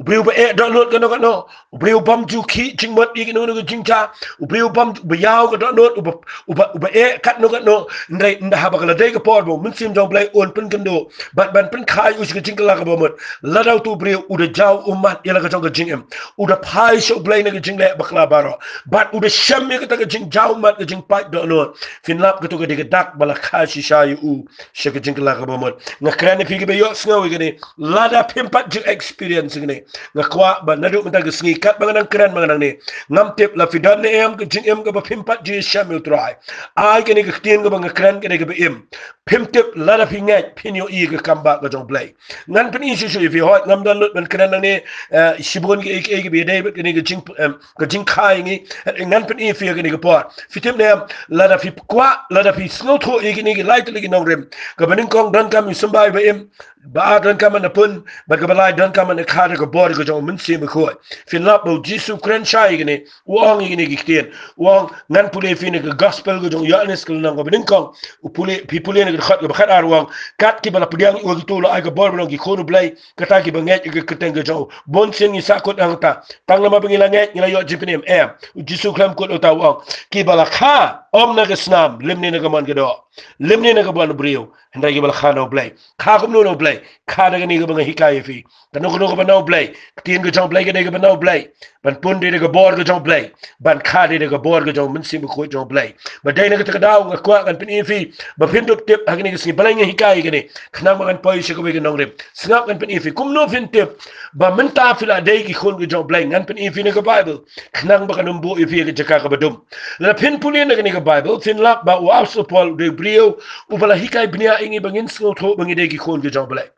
U briew ba eh dohnud kano kano, u briew bym ju khih jingmut ïa kano kano ka jingjia, u briew bym, uba ïaw ka dohnud, uba, uba, uba eh katno katno, hynrei ynda haba ka la dei ka por ba u Mynsiem jong u Blei un pynkynduh bad ban pynkha ïa u sha ka jingkylla kaba mut, lada utu u briew u da jaw ummat ïa la ka jong ka jingim, u da phai sha u Blei na ka jingleh bakla baroh, bad u da shem ïa kata ka jingjaw ummat, ka jingpait dohnud, phin lap katu ka dei ka dak ba la kha shisha ïa u sha ka jingkylla kaba mut. Nga kren ïa phi kiba ïohsngew ïa kane, lada phim pat ju experience ïa kane, nga kwah ba naduh mynta ka sngi, katba nga nang kren ma nga nangne, ngam tip la phi don ne em ka jingim kaba phim pat ju shem ïa u Trai. Ai kane ka ktien kaba nga kren ka dei kaba im. Phim tip, lada phi ngeit phin ïohi ïa ka kam bah ka jong u Blei. Ngan pyni shuh shuh ïa phi, hooid ngam don lut ban kren nangne, eh, shibun kiei kiei kiba ïadei bad kane ka jing, em, ka jingkha ïa ngi. Ngan pyni ïa phi ha kane ka por. Phi tip ne em, lada phi kwah, lada phi sngewthuh ïa kine ki lai tylli ki nongrim, kaba nyngkong donkam ïa u symbai ba im, ba ar donkam ban da pun, bad kaba lai donkam ban da kha da ka bor ka jong u Mynsiem Bakhuid. Phin lap ba u Jisu u kren shai ïa kane, u ong ïa kine ki ktien. U ong, ngan pule ïa phi na ka gospel ka jong u Ïoannis ka lynnong kaba nyngkong, u pule, phi pule na ka dkhot kaba khatar, u ong, kat kiba la pdiang ïa u ha kito u la ai ka bor ban long ki khun u Blei, kata kiba ngeit ïa ka kyrteng ka jong u. Bun sien ngi sahkut hangta, tang namar ba ngi la ngeit ngi la ïoh jingpynim? Em. U Jisu u khlem kut, uta u ong, kiba la kha, ym na ka snam lymne na ka mon ka doh, lymne na ka mon u briew, hynrei kiba la kha na u Blei. Kha kumno na u Blei? Kha da kane kaba nga hikai ïa phi. Kano kano kaba na u Blei, ktien ka jong u Blei ka dei kaba na u Blei. Ban pun dei da ka bor ka jong u Blei, ban kha dei da ka bor ka jong u Mynsiem Bakhuid jong u Blei. Ba dei na kata ka daw nga kwah ngan pyni ïa phi, ba phin dup tip ha kane ka sngi, balei nga hikai ïa kane, khnang ba ngan poi sha kawei ka nongrim. Sngap, ngan pyni ïa phi kumno phin tip ba mynta phi la dei ki khun ka jong u Blei. Ngan pyni ïa phi na ka Baibl, khnang ba kan ym buh ïa phi ha ka jaka kaba dum. Lada phin pule na kane ka Baibl, phin lap ba u Apostol Paul u dei u briew uba la hikai bniah ïa ngi ba ngin sngewthuh ba ngi dei ki khun ka jong u Blei.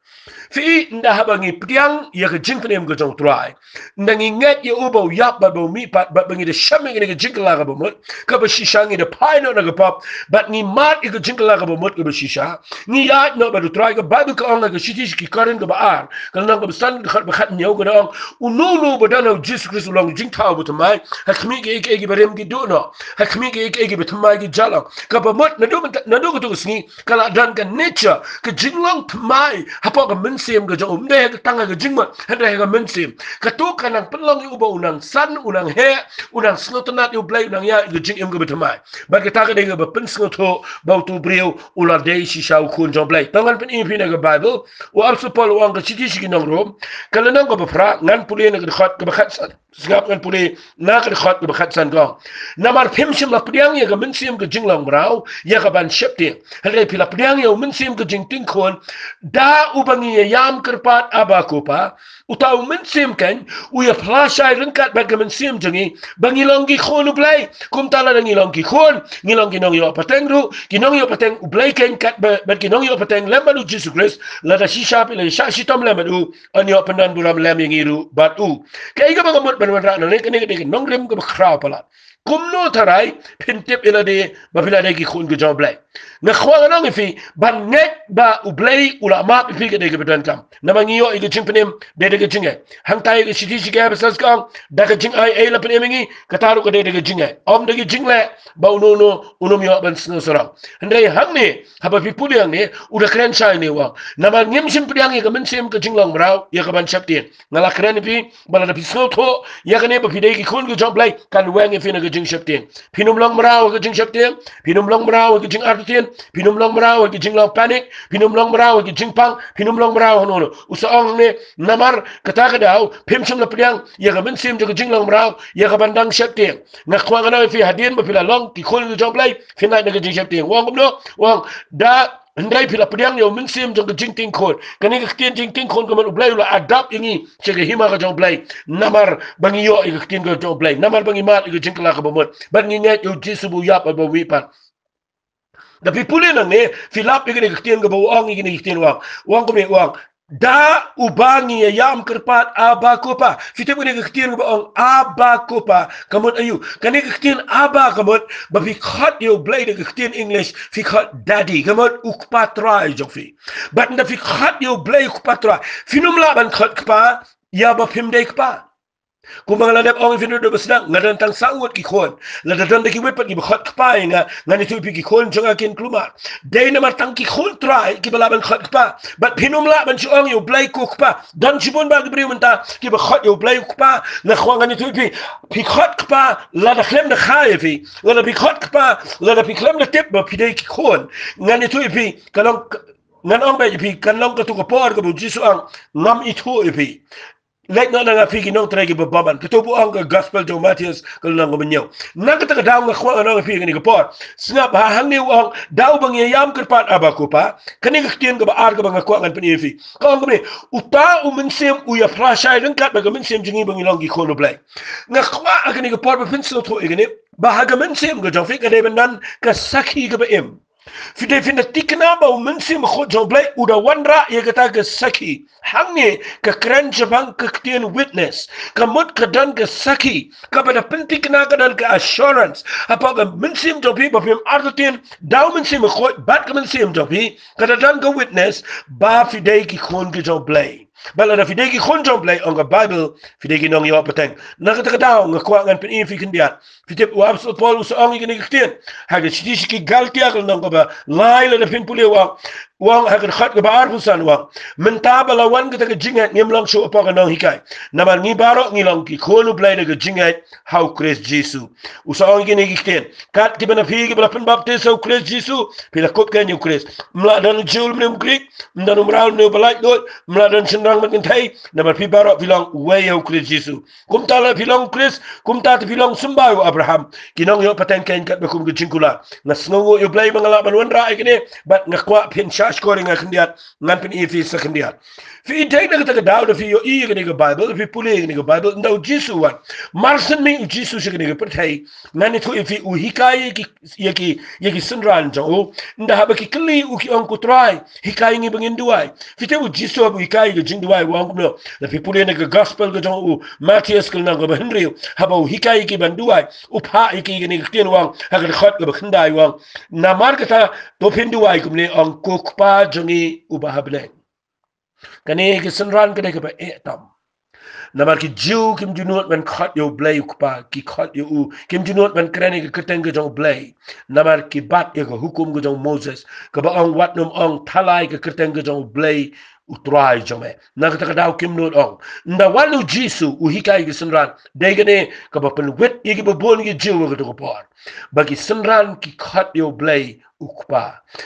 Phi i, ynda haba ngi pdiang ïa ka jingpynim ka jong u Trai, ynda ngi ngeit ïa u ba u ïap bad ba u mihpat, bad ba ngi da shem ïa kane ka jingkylla kaba mut kaba shisha, ngi da phai noh na ka pop, bad ngi mad ïa ka jingkylla kaba mut kaba shisha, ngi ïaid noh bad u Trai. Ka Baibl ka ong ha ka shithi sha ki Korinth kaba ar, ka lynnong kaba san, ka dkhot ba khathynñiew, ka da ong, uno uno uba don ha u Jisu Khrist u long jingthaw bathymmai. Ha khmih kiei kiei kiba rim ki duh noh, ha khmih kiei kiei kiba thymmai ki jah long. Kaba mut naduh mynta, naduh katu ka sngi, ka la don ka nature, ka jinglong thymmai hapoh ka mynsiem ka jong u. Ym dei ha ka tang ha ka jingmut, hynrei ha ka mynsiem. Katu ka nang pynlong ïa u ba u nang san, u nang heh, u nang sngewtynnad ïa u Blei, u nang ïaid ïa ka jingim kaba thymmai. Bad kata ka dei kaba pynsngewthuh ba utu u briew u la dei shisha u khun jong u Blei. To ngan pyni ïa phi na ka Baibl, u Apostol Paul u ong ha ka shithi sha ki nong Rom, ka lynnong kaba phra, ngan pule na ka dkhot kaba khatsan. Sngap, ngan pule na ka dkhot kaba khatsan, ka ong, namar phim shym la pdiang ïa ka mynsiem ka jinglong mraw ïa ka ban sheptieng, hynrei phi la pdiang ïa u Mynsiem ka jingtieng khun da uba ngi ïa ïam kyrpad Abba Ko Pa, uta u Mynsiem keiñ u ïa phla shai ryngkat bad ka mynsiem jong ngi ba ngi long ki khun U Blei. Kumta lada ngi long ki khun, ngi long ki nongïoh pateng ruh, ki nongïoh pateng U Blei keiñ katba, bad ki nongïoh pateng lem bad U Jisu Khrist. Lada shisha phi la shah shitom lem bad u, yn ïoh pyndon burom lem ïa ngi ruh bad u. Kaei kaba nga mut ban wanrah nangne, kane ka dei ka nongrim kaba khraw palat. Kumno tharai phin tip ïa lade ba phi la dei ki khun ki jong U Blei? Nga kwah ngan ong ïa phi, ban ngeit ba U Blei u la map ïa phi ka dei kaba donkam. Namar ngi ïoh ïa ka jingpynim da ka jingngeit. Hangta ïa ka shithi Shikei Ephesos ka ong, da ka jingai ei la pynim ïa ngi, kata ruh ka dei da ka jingngeit. Ym da ka jingleh ba uno uno un ym ïoh ban sngewsarong. Hynrei hangne, haba phi pule hangne, u da kren shai ne u ong, namar ngim shym pdiang ïa ka mynsiem ka jinglong mraw ïa ka ban sheptieng. Nga la kren ïa phi ba lada phi sngewthuh ïa kane ba phi dei ki khun ki jong U Blei, kan weng ïa phi na ka jingsheptieng. Phin ym long mraw ha ka jingsheptieng, phin ym long mraw ha ka jingartatien, phin ym long mraw ha ka jinglong panic, phin ym long mraw ha ka jingpang, phin ym long mraw hano hano. U sa ong hangne, namar kata ka daw phim shym la pdiang ïa ka mynsiem jong ka jinglong mraw ïa ka ban dang sheptieng. Nga kwah ngan ong ïa phi, hadien ba phi la long ki khun ki jong U Blei, phin lait na ka jingsheptieng. U ong kumno? U ong, da hynrei phi la pdiang ïa u mynsiem jong ka jingtieng khun. Kane ka ktien jingtieng khun ka mut U Blei u la adopt ïa ngi sha ka hima ka jong U Blei. Namar ba ngi ïoh ïa ka ktien ka jong U Blei. Namar ba ngi mad ïa ka jingkylla kaba mut. Bad ngi ngeit ïa U Jisu ba u ïap bad ba u mih pat. Da phi pule nangne, phi lap ïa kane ka ktien kaba u ong, ïa kane ka ktien u ong. U ong kumne, u ong, da uba ngi ïa ïam kyrpad Abba Ko Pa. Phi tip kane ka ktien kaba ong Abba Ko Pa ka mut aïu? Kane ka ktien Abba ka mut ba phi khot ïa U Blei da ka ktien English, phi khot Daddy, ka mut u Kpa Trai jong phi. Bad ynda phi khot ïa U Blei u Kpa Trai, phin ym lah ban khot kpa ïa ba phim dei kpa. Kumba nga la dep ong ïa phi naduh ba sdang, nga don tang saw ngut ki khun. Lada don da kiwei pat kiba khot kpa ïa nga, ngan ïathuh ïa phi ki khun jong nga kin kulmar. Dei namar tang ki khun trai kiba lah ban khot kpa. Bad phin ym lah ban shu ong ïa U Blei ko Kpa. Don shibun bah ki briew mynta kiba khot ïa U Blei u Kpa. Nga kwah ngan ïathuh ïa phi, phi khot kpa lada khlem da kha ïa phi. Lada phi khot kpa lada phi khlem da tip ba phi dei ki khun. Ngan ïathuh ïa phi, ka long, ngan ong beit ïa phi, kan long kato ka por kaba U Jisu u ong, ngam ithuh ïa phi. Leit noh na nga phi ki nongtrei kiba bymman. Kato ba u ong ka Gospel jong u Mathaios ka lynnong kaba hynñiew. Na kata ka daw nga kwah ngan ong ïa phi kane ka por. Sngap ha hangne u ong, da uba ngi ïa ïam kyrpad Abba Ko Pa. Kane ka ktien kaba ar kaba nga kwah ngan pyni ïa phi. Ka ong kumne, uta u Mynsiem u ïa phla shai ryngkat bad ka mynsiem jong ngi ba ngi long ki khun U Blei. Nga kwah ha kane ka por ba phin sngewthuh ïa kane, ba ha ka mynsiem ka jong phi ka dei ban don ka sakhi kaba im. Phi dei phin da thikna ba u Mynsiem Bakhuid jong U Blei u da wanrah ïa kata ka sakhi. Hangne ka kren shaphang ka ktien witness. Ka mut ka don ka sakhi kaba da pynthikna, ka don ka assurance hapoh ka mynsiem jong phi ba phim artatien da u Mynsiem Bakhuid bad ka mynsiem jong phi. Ka da don ka witness ba phi dei ki khun ki jong U Blei. Bad lada phi dei ki khun jong U Blei, ong ka Baibl, phi dei ki nongïoh pateng. Na kata ka daw nga kwah ngan pyni ïa phi khyndiat. Phi tip u Apostol Paul u sa ong ïa kane ka ktien ha ka shithi sha ki Galatia ka lynnong kaba lai, lada phin pule u ong, u ong ha ka dkhot kaba arphew san u ong, mynta ba la wan kata ka jingngeit ngim long shuh hapoh ka nonghikai. Namar ngi baroh ngi long ki khun U Blei da ka jingngeit ha u Khrist Jisu. U sa ong ïa kine ki ktien, kat kiba na phi kiba la pynbaptis ha u Khrist Jisu, phi la kup keiñ ïa u Khrist. Ym lah don u Jiw lymne u Grik, ym don u mraw lymne u ba laitluid, ym lah don shynrang bad kynthei, namar phi baroh phi long uwei ha u Khrist Jisu. Kumta lada phi long u Khrist, kumta te phi long symbai u Abraham, ki nongïoh pateng keiñ katba kum ka jingkular. Nga sngewnguh ïa U Blei ba nga lah ban wanrah ïa kine, bad nga kwah phin shah shkor ïa nga khyndiat, ngan pyni ïa phi sa khyndiat. Phi dei na kata ka daw da phi ïohi ïa kane ka Baibl, phi pule ïa kane ka Baibl, ynda u Jisu u wan. Mar shen mih u Jisu sha kane ka pyrthei, ngan ïathuh ïa phi, u hikai ïa ki, ïa ki, ïa ki synran jong u. Ynda haba ki kylli u ki ong, Ko Trai, hikai ngi ba ngin duwai. Phi tip u Jisu haba u hikai ïa ka jingduwai u ong kumno? Lada phi pule na ka Gospel ka jong u Mathaios ka lynnong kaba hynriew, haba u hikai ïa ki ban duwai, u phah ïa ki kane ka ktien u ong ha ka dkhot kaba khyndai u ong, namar kata to phin duwai kumne, ong, Ko Kpa jong ngi uba ha bneng. Kane ka synran ka dei kaba eh tam. Namar ki Jiw kim ju nud ban khot ïa U Blei u Kpa, ki khot ïa u, kim ju nud ban kren ïa ka kyrteng ka jong U Blei. Namar ki bat ïa ka hukum ka jong u Moses kaba ong, wat nym ong thalai ka kyrteng ka jong U Blei U Trai jong me. Na kata ka daw kim nud ong. Ynda wan u Jisu u hikai ïa ki synran, dei kane kaba pynwit ïa kiba bun ki Jiw ha kato ka por, ba ki synran ki khot ïa U Blei u Kpa.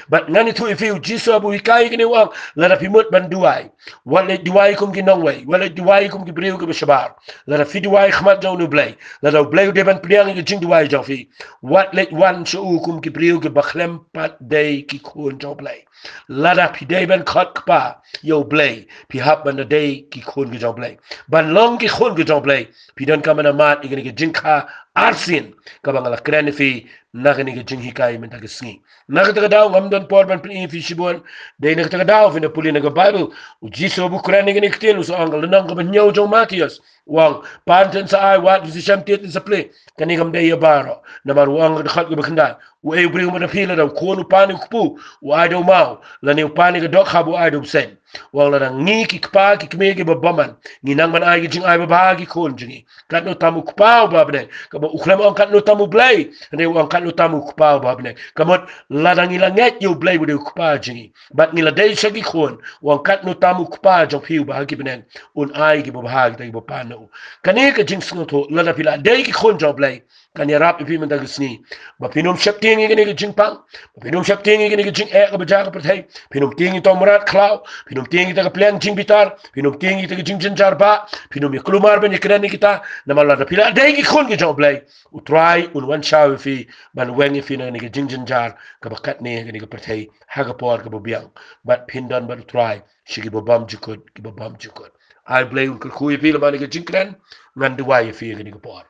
Bad ngan ïathuh ïa phi, u Jisu haba u hikai ïa kane u ong, lada phi mut ban duwai, wat leit duwai kum ki nongwei, wat leit duwai kum ki briew kiba shabar. Lada phi duwai khmat jong U Blei, lada U Blei u dei ban pdiang ïa ka jingduwai jong phi, wat leit wan sha u kum ki briew kiba khlem pat dei ki khun jong U Blei. Lada phi dei ban khot kpa ïa U Blei, phi hap ban da dei ki khun ki jong U Blei. Ban long ki khun ki jong U Blei, phi donkam ban mad ïa kane ka jingkha arsien kaba nga la kren ïa phi na kane ka jinghikai mynta ka sngi. Na kata ka daw ngam don por ban pyni ïa phi shibun. Dei na kata ka daw phin da pule na ka Baibl. U Jisu haba u kren ïa kane ka ktien, u sa ong ha ka lynnong kaba hynñiew jong u Mathaios, u ong, pan ten sa ai, wad phin sa shem, tied phin sa plie. Kane kam dei ïa baroh. Namar u ong ha ka dkhot kaba khyndai, uei u briew mynta phi, lada u khun u pan ïa u kpu, u ai da u maw? Lane u pan ïa ka dohkha bad u ai da u bseiñ? U ong, lada ngi ki kpa ki kmie kiba bymman, ngi nang ban ai ki jingai babha ha ki khun jong ngi, katno tam u Kpa uba ha bneng? Kaba u khlem ong katno tam U Blei, hynrei u ong katno tam u Kpa uba ha bneng. Ka mut, lada ngi la ngeit ïa U Blei uba dei u Kpa jong ngi, bad ngi la dei sha ki khun, u ong katno tam u Kpa jong phi uba ha ki bneng un ai kiba bha ïa kita kiba pan na u. Kane ka jingsngewthuh, lada phi la dei ki khun jong U Blei, kan ïarap ïa phi mynta ka sngi ba phin ym sheptieng ïa kane ka jingpang, ba phin ym sheptieng ïa kane ka jingeh kaba jia ha ka pyrthei. Phin ym tieng ïa uta u mrad khlaw, phin ym tieng ïa kita ki pliang jingbitar, phin ym tieng ïa kita ki jingjynjar ba phin ym ïa kulmar ban ïa kren ïa kita. Namar lada phi la dei ki khun ki jong U Blei, U Trai un wan shaw ïa phi ban weng ïa phi na kane ka jingjynjar kaba katne ha kane ka pyrthei ha ka por kaba biang. Bad phin don bad U Trai sha kiba bymjukut, kiba bymjukut. Ai Blei un kyrkhu ïa phi lem bad kane ka jingkren. Ngan duwai ïa phi ha kane ka por.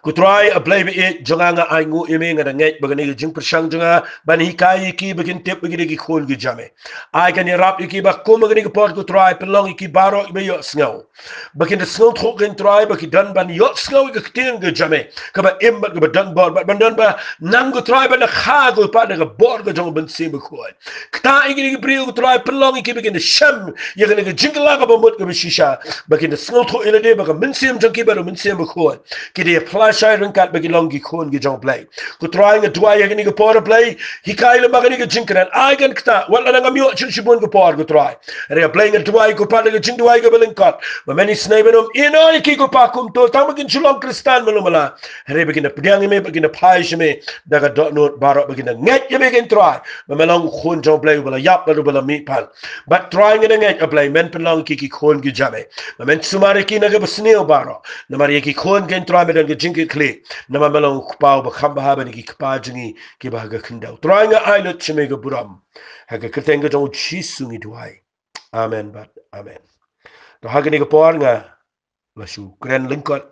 Ko Trai, A Blei ba ïeit jong nga, nga ainguh ïa me, nga da ngeit ba kane ka jingpyrshang jong nga ban hikai ïa ki ba kin tip ba ki dei ki khun ki jong me. Ai kan ïarap ïa ki ba kum ha kane ka por, ko Trai, pynlong ïa ki baroh ba ïohsngew, ba kin da sngewthuh, ko Trai, ba ki don ban ïohsngew ïa ka ktien ka jong me kaba im bad kaba don bor, bad ban don ba nang, ko Trai, ban da kha, ko Pa, da ka bor ka jong U Mynsiem Bakhuid. Ktah ïa kine ki briew, ko Trai, pynlong ïa ki ba kin da shem ïa kane ka jingkylla kaba mut kaba shisha, ba kin da sngewthuh ïa lade ba ka mynsiem jong ki bad U Mynsiem Bakhuid ki da ïa pynshai ryngkat ba ki long ki khun ki jong U Blei. Ko Trai, nga duwai ha kane ka por, A Blei, hikai lem bad kane ka jingkren. Ai kan ktah, wat la ngam ïoh shuh shibun ka por, ko Trai, hynrei A Blei, nga duwai, ko Pa, da ka jingduwai kaba lyngkot, ba men isynei ban ym ïehnoh ïa ki, ko Pa, kumto, tang ba kin shu long Khristan malu mala, hynrei ba kin da pdiang ïa me, ba kin da phai sha me da ka dohnud baroh, ba kin da ngeit ïa me, ko Trai, ba me long U Khun jong U Blei uba la ïap bad uba la mihpat. Bad Trai, nga da ngeit, A Blei, men pynlong ïa ki ki khun ki jong me, ba men sumar ïa ki na kaba sniew baroh. Namar ïa ki khun, ko Trai, me don ka jingkitkhlieh, namar me long U Kpa uba kham bha ban ïa ki kpa jong ngi kiba ha ka khyndew. Trai, nga ai lut sha me ka burom. Ha ka kyrteng ka jong U Jisu ngi duwai. Amen bad amen. To ha kane ka por nga la shu kren lyngkot.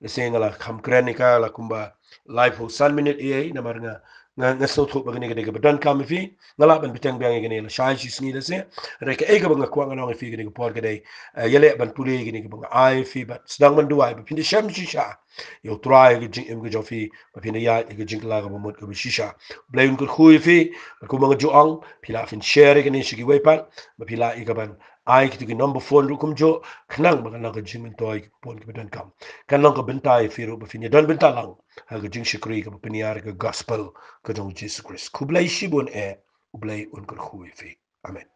Lehse nga la kham kren ïa ka la kumba laiphew san minit ïa, namar nga, nga, nga sngewthuh ba kane ka dei kaba donkam ïa phi. Nga lah ban bteng biang ïa kane lashai shi sngi lehse. Hynrei kaei kaba nga kwah ngan ong ïa phi kane ka por ka dei, eh, ïaleh ban pule ïa kane kaba nga ai ïa phi, bad sdang ban duwai ba phin da shem shisha ïa U Trai ha ka jingim ka jong phi, ba phin da ïaid ha ka jingkylla kaba mut kaba shisha. Blei un kyrkhu ïa phi. Bad kumba nga ju ong, phi lah phin share ïa kane sha kiwei pat, ba phi lah ïa ka ban ai kito ki number phone ruh kumjuh, khnang ba kan long ka jingmyntoi, ki khun kiba donkam. Kan long ka bynta ïa phi ruh ba phin ïa don bynta lang ha ka jingshakri kaba pynïar ïa ka gospel ka jong U Jisu Khrist. Khublei shibun eh, U Blei un kyrkhu ïa phi. Amen.